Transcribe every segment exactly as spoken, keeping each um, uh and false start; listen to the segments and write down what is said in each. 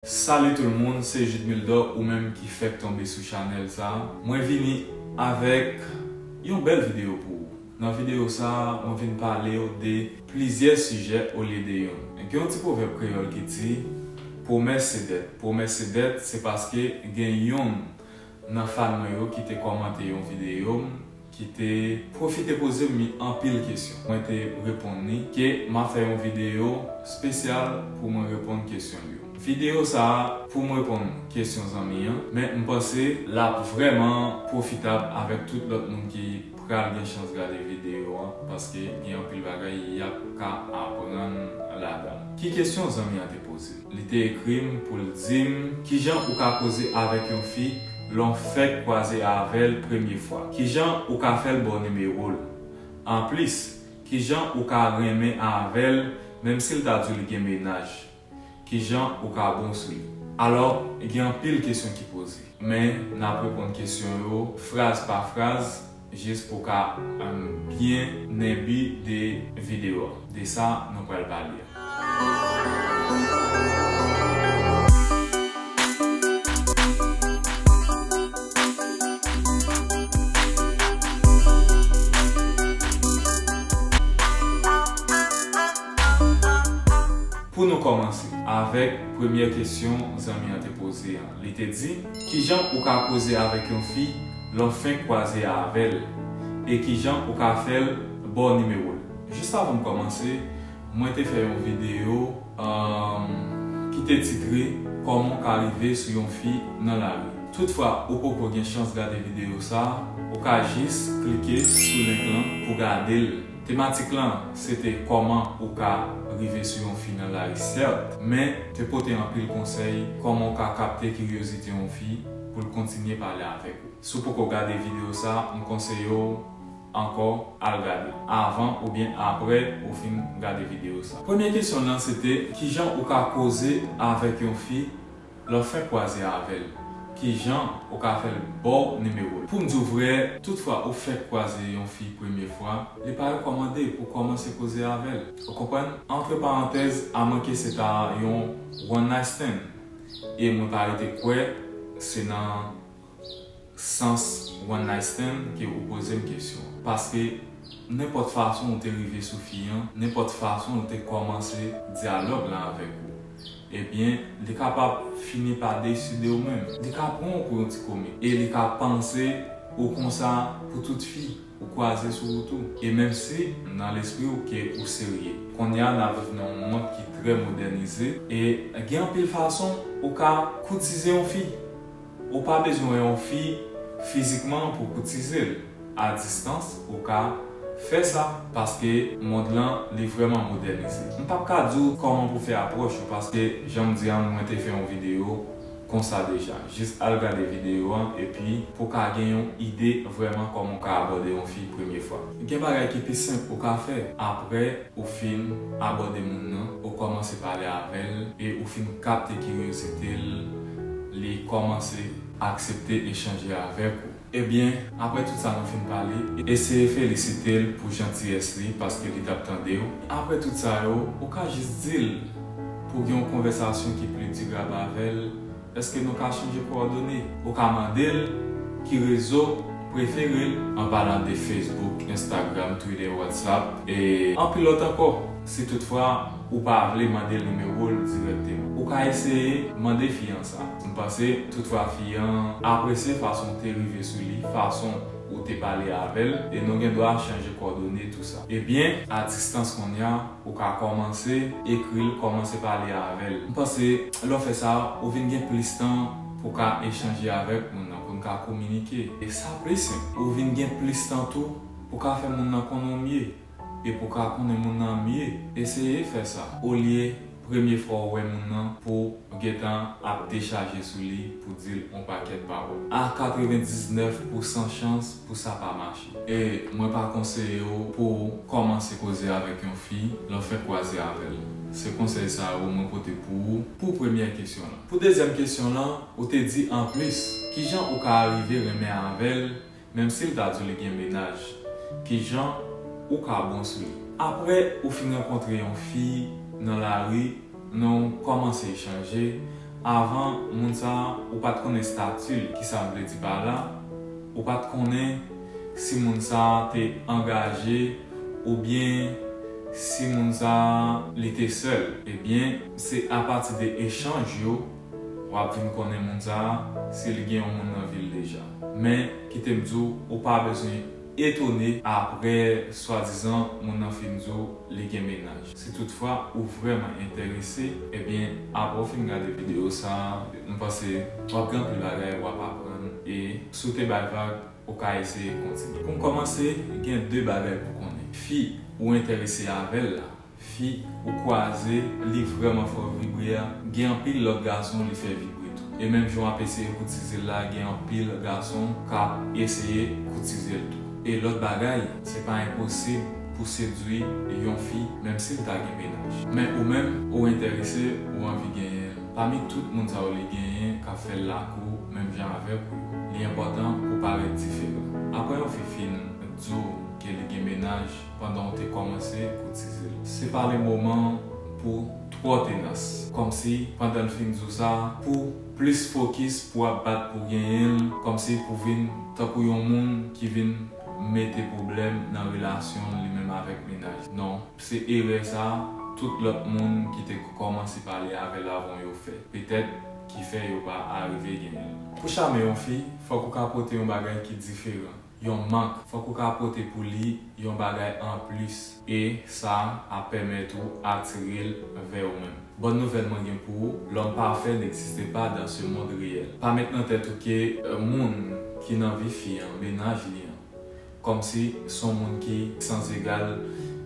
Salut tout le monde, se Jude Mildor, ou menm ki fèk tonbe sou chanèl sa. Mwen vini avèk yon bèl videyo pou ou. Nan videyo sa, mwen vin pale w de plizyè sijè olye de youn. Gen yon ti pwovèb kreyòl ki di, pwomès se dèt. Pwomès se dèt, se paske gen youn nan fan mwen yo ki te kòmante yon videyo m, ki te pwofite poze m anpil kesyon. Mwen te reponn li ke m ap fè yon videyo espesyal pou mwen reponn kesyon l yo. Videyo sa a pou m reponn kesyon zanmi an, men m panse l ap vrèman pwofitab avèk tout lòt moun ki pral gen chans gade videyo an, paske gen anpil bagay y ap ka aprann ladan l. Ki kesyon zanmi an te poze? Li te ekri m pou l di m, kijan ou ka koze avèk yon fi lè w fèk kwaze avè l premye fwa? Kijan ou ka fè l ba w nimewo l? Anplis, kijan ou ka renmen avè l, menm si l ta di w li gen mennaj? Kijan ou ka bon sou li? Alò, gen anpil kesyon ki poze, men n ap reponn kesyon yo fraz pa fraz, jis pou w ka, em, byen nan bi de videyo a, de sa nou pral pale a. Pou nou kòmanse avèk premyè kesyon zanmi an te poze an, li te di, kijan ou ka koze avèk yon fi lè w fenk kwaze avè l, e kijan ou ka fè l ba w nimewo l? Jis avan m kòmanse, mwen te fè yon videyo, um, ki te titre, kòman w ka rive sou yon fi nan lari. Toutfwa ou poko gen chans gade videyo sa, ou ka jis klike sou link lan pou gade l. Tematik lan, se te kòman ou ka rive sou yon fi nan lari, sèt, men te pote anpil konsèy kòman ou ka kapte kiryozite yon fi pou l kontinye pale avèk ou. Si w poko gade videyo sa, m konseye w ankò al gade avan oubyen aprè ou fin gade videyo sa. Premye kesyon lan se te, kijan ou ka koze avèk yon fi lè w fenk kwaze avè l? Kijan ou ka fè l ba w nimewo l? Pou m di w vrè, toutfwa ou fèk kwaze yon fi premye fwa, li pa rekòmande pou w kòmanse koze avè l. Ou konprann? Antre parantèz, amwenke se ta yon one night stand. E mwen pa rete kwè se nan sans one night stand ke ou poze m kesyon an. Paske nenpòt fason ou te rive sou fi an, nenpòt fason ou te kòmanse dyalòg lan avèk ou, ebyen, li kapab fini pa deside w menm. Li ka pran w pou yon ti komik. E li ka panse ou konsa pou tout fi ou kwaze sou wout ou. E menm si nan lespri w ke ou serye. Kounye a, n ap viv nan yon mond ki trè modènize e gen anpil fason ou ka koutize yon fi. Ou pa bezwen wè yon fi fizikman pou w koutize l. A distans, ou ka fè sa, paske mond lan, li vrèman modènize. M p ap ka di w kòman pou fè apwòch ou, paske jan m di a, mwen te fè yon videyo konsa deja. Jis al gade videyo an, epi pou w ka gen yon ide vrèman kòman w ka abòde yon fi premye fwa. Gen bagay ki pi senp ou ka fè. Aprè ou fin abòde moun nan, ou kòmanse pale avè l, e ou fin kapte kiryozite l, li kòmanse aksepte echanje avèk ou. Ebyen, aprè tout sa nou fin pale, eseye felisite l pou jantiyès li, paske li t ap tande w. Aprè tout sa yo, ou ka jis di l pou gen yon konvèsasyon ki pli dirab avè l, èske nou ka chanje kowòdone? Ou ka mande l ki rezo prefere l, an palan de Facebook, Instagram, Twitter, WhatsApp, e anpil lòt ankò. Si toutfwa ou pa vle mande l nimewo l dirèkteman, ou ka eseye mande fi an sa. M panse toutfwa fi an apresye fason w te rive sou li, fason ou te pale avè l, e nou gen dwa chanje kowòdone, tou sa. Ebyen, a distans kounye a, ou ka kòmanse ekri l, kòmanse pale avè l. M panse, lè w fè sa, ou vin gen plis tan pou w ka echanje avèk moun nan, pou n ka kominike. E sa plis senp, ou vin gen plis tan tou pou w ka fè moun nan konnen w mye. E pou w ka konnen moun nan mye, eseye fè sa. Olye premye fwa w wè moun nan pou w gentan ap dechaje sou li pou di l yon pakèt pawòl. A katrevendiznèf pousan chans pou sa pa mache. E mwen pa konseye w pou w kòmanse koze avèk yon fi lè w fenk kwaze avè l. Se konsèy sa yo mwen pote pou ou pou premyè kesyon lan. Pou dezyèm kesyon lan, ou te di anplis, kijan ou ka rive renmen avè l menm si l ta di w li gen mennaj? Kijan ou ka bon sou li? Aprè ou fin rankontre yon fi nan lari, nou kòmanse echanje, Avan, moun sa a, ou pa t konnen estati l. Kisa m vle di pa la? Ou pa t konnen si moun sa a te angaje oubyen si moun sa a li te sèl. Ebyen, se apati de echanj yo w ap vin konnen moun sa a si li gen yon moun nan vi l deja. Men, kite m di w, ou pa bezwen etone apre swadizan moun nan fin di w li gen mennaj. Si toutfwa ou vrèman enterese, ebyen, apre w fin gade videyo sa a, m panse w ap gen anpil bagay w ap aprann. E si w te bay vag, ou ka eseye kontinye. Pou m kòmanse, gen de bagay pou konnen. Fi ou enterese avè l la, fi ou kwaze, li vrèman fè w vibre a, gen anpil lòt gason li fè vibre tou. E menm jan w ap eseye koutize l la, gen anpil gason k ap eseye koutize l tou. E lòt bagay, se pa enposib pou sedwi yon fi, menm si l ta gen mennaj. Men ou menm, ou enterese, ou anvi genyen l. Pami tout moun sa yo li genyen k ap fè l lakou menm jan avèk ou yo, li enpòtan pou parèt diferan. Apre yon fi fin di w ke li gen mennaj pandan w te kòmanse koutize l, se pa le moman pou twò tenas. Kòmsi pandan l fin di w sa, pou plis fokis pou w ap bat pou genyen l, kòmsi pou vin tankou yon moun ki vin mete pwoblèm nan relasyon l li menm avèk mennaj. Non, se erè sa a tout lòt moun ki te kòmanse pale avè l avan w yo fè. Petèt ki fè yo pa arive genyen l. Pou chame yon fi, fòk ou ka pote yon bagay ki diferan, yon mank. Fòk ou ka pote pou li yon bagay anplis. E sa ap pèmèt ou atire l vè ou menm. Bòn nouvèl mwen gen pou ou, l'homme parfait n'existe pas dans ce monde réel. Pa met nan tèt ou ke, euh, moun ki nan vi fi an, mennaj li an, kòmsi s on moun ki sanzegal,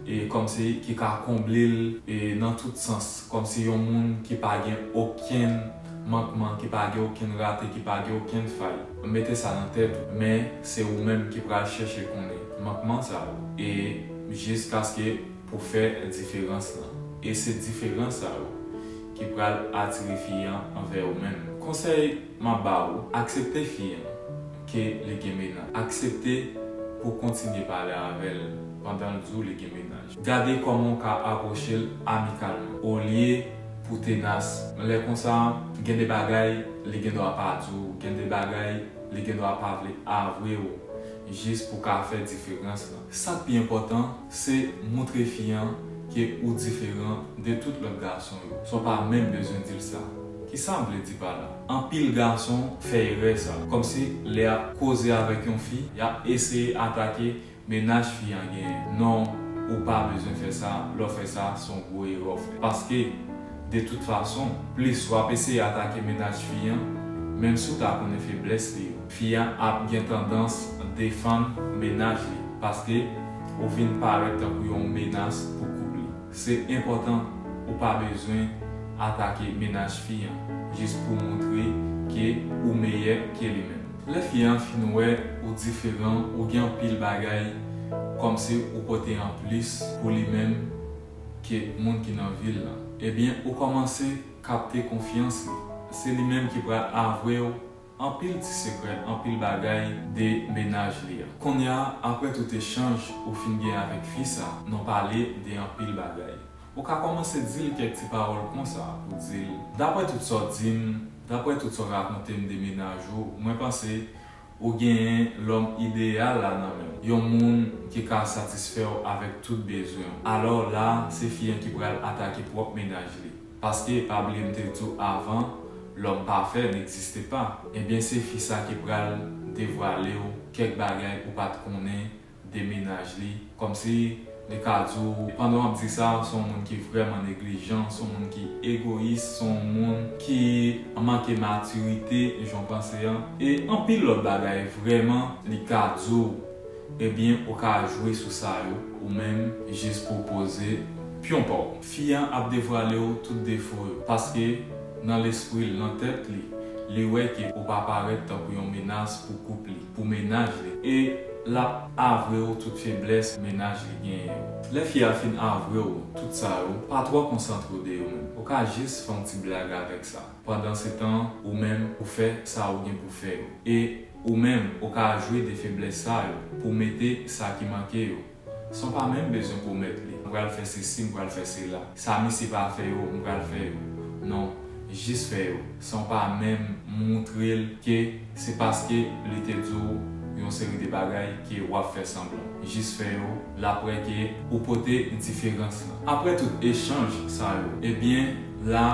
e kòmsi ki ka konble l, e nan tout sans, kòmsi yon moun ki pa gen okenn mankman, ki pa gen okenn rate, ki pa gen okenn fay. Mete sa nan tèt ou, men se ou menm ki pral chèche konnen mankman sa yo. E jiskaske pou fè diferans lan. E se diferans sa yo ki pral atire fi an anvè ou menm. Konsèy m ap ba ou, aksepte fi an ke li gen mennaj. Aksepte pou w kontinye pale avè l pandan l di w li gen mennaj. Gade kòman w ka apwoche l amikalman, olye pou tenas. Lè konsa, gen de bagay li gen dwa pa di w, gen de bagay li gen dwa pa vle avwe w, jis pou ka fè diferans lan. Sa k pi enpòtan, se moutre fi an ke ou diferan de tout lòt gason yo, san w pa menm bezwen di l sa. Kisa m vle di pa la? Anpil gason fè erè sa. Kòmsi lè y ap koze avèk yon fi, y ap eseye atake mennaj fi an genyen. Non, ou pa bezwen fè sa. Lè w fè sa, se yon gwo erè w fè. Paske, de tout fason, plis w ap eseye atake mennaj fi an, menm si w ta konnen feblès li yo, fi an ap gen tandans defann mennaj li, paske ou vin parèt tankou yon menas pou koup li. Se enpòtan, ou pa bezwen atake mennaj fi an, jis pou moutre ke ou meyè ke li menm. Lè fi an fin wè ou diferan, ou gen anpil bagay kòmsi ou pote anplis pou li menm ke moun ki nan vi l lan, ebyen, ou kòmanse kapte konfyans li. Se li menm ki pral avwe w anpil ti sekrè, anpil bagay de mennaj li an. Kounye a, apre tout echanj ou fin gen avèk fi sa, nou pale de anpil bagay. Ou ka kòmanse di l kèk ti pawòl konsa pou di l, daprè tout sa w di m, daprè tout sa w rakonte m de mennaj ou, mwen panse ou genyen lòm ideyal la nan men w. Yon moun ki ka satisfè w avèk tout bezwen w. Alò la, se fi an ki pral atake pwòp mennaj li. Paske, pa bliye m te di w avan, l'homme parfait n'existe pas. Ebyen, se fi sa ki pral devwale w kèk bagay ou pa t konnen de mennaj li. Kòmsi li ka di w, pandan w ap di sa, s on moun ki vrèman neglijan, s on moun ki egoyis, s on moun ki manke matirite, jan w panse an. E anpil lòt bagay vrèman li ka di w. Ebyen, ou ka jwe sou sa yo, ou menm, jis pou w poze pyon pa w. Fi an ap devwale w tout defo yo, paske nan lespri l, nan tèt li, li wè ke ou pa parèt tankou yon menas pou koup li, pou mennaj li. E l ap avwe w tout feblès mennaj li genyen yo. Lè fi a fin avwe w tout sa yo, pa twò konsantre w de yo menm. Ou ka jis fè yon ti blag avèk sa. Pandansetan, ou menm, ou fè sa ou gen pou fè yo. E ou menm, ou ka jwe de feblès sa yo pou mete sa ki manke yo. San w pa menm bezwen pwomèt li, m pral fè sesi, m pral fè sela. Sa misye pa fè yo, m pral fè yo. Non, Jis fè yo, san w pa menm moutre l ke se paske li te di w yon seri de bagay ke w ap fè sanblan. Jis fè yo, l ap wè ke ou pote diferans lan. Apre tout echanj sa yo, ebyen, la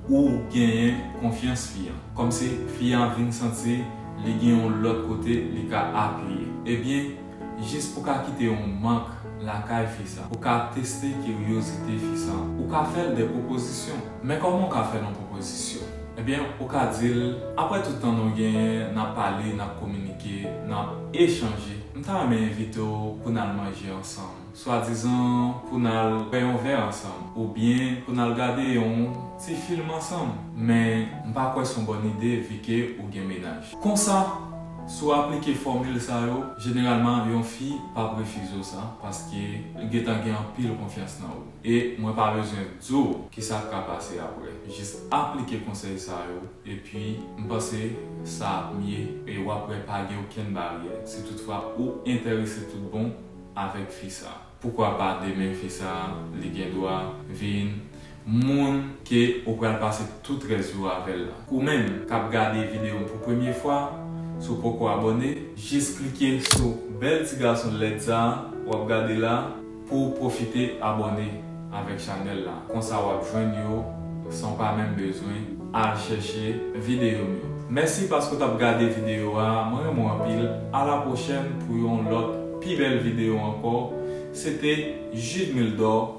ou genyen konfyans fi an. Kòmsi fi an vin santi li gen yon lòt kote li ka apiye. Ebyen, jis pou ka kite yon mank lakay fi sa, pou ka teste kiryozite fi sa, ou ka fè l de pwopozisyon. Men kòman w ka fè l yon pwopozisyon? Ebyen, ou ka di l, apre tout tan nou genyen, n ap pale, n ap kominike, n ap echanje, m ta renmen envite w pou n al manje ansanm. Swadizan pou n al bwè yon vè ansanm, oubyen pou n al gade yon ti fim ansanm. Men, m pa kwè se yon bòn ide, vi ke ou gen mennaj. Konsa, si w aplike fòmil sa yo, jeneralman, yon fi p ap refize w sa, paske l gentan gen anpil konfyans nan ou. E mwen pa bezwen di w kisa k ka pase apre. Jis aplike konsèy sa yo, epi m panse sa ap mye, e w ap wè pa gen okenn baryè, si toutfwa ou enterese tout bon avèk fi sa. Poukwa pa demen fi sa, li gen dwa vin moun ke ou pral pase tout rès ou avè l la. Ou menm k ap gade videyo m pou premye fwa, si w poko abòne, jis klike sou bèl ti gason lèd sa a w ap gade la pou w pwofite abòne avèk chanèl la. Konsa w ap jwenn yo san w pa menm bezwen al chèche videyo m yo. Mèsi paske w t ap gade videyo a, mwen renmen w anpil. A la pwochèn pou yon lòt pi bèl videyo ankò. Se te Jude Mildor.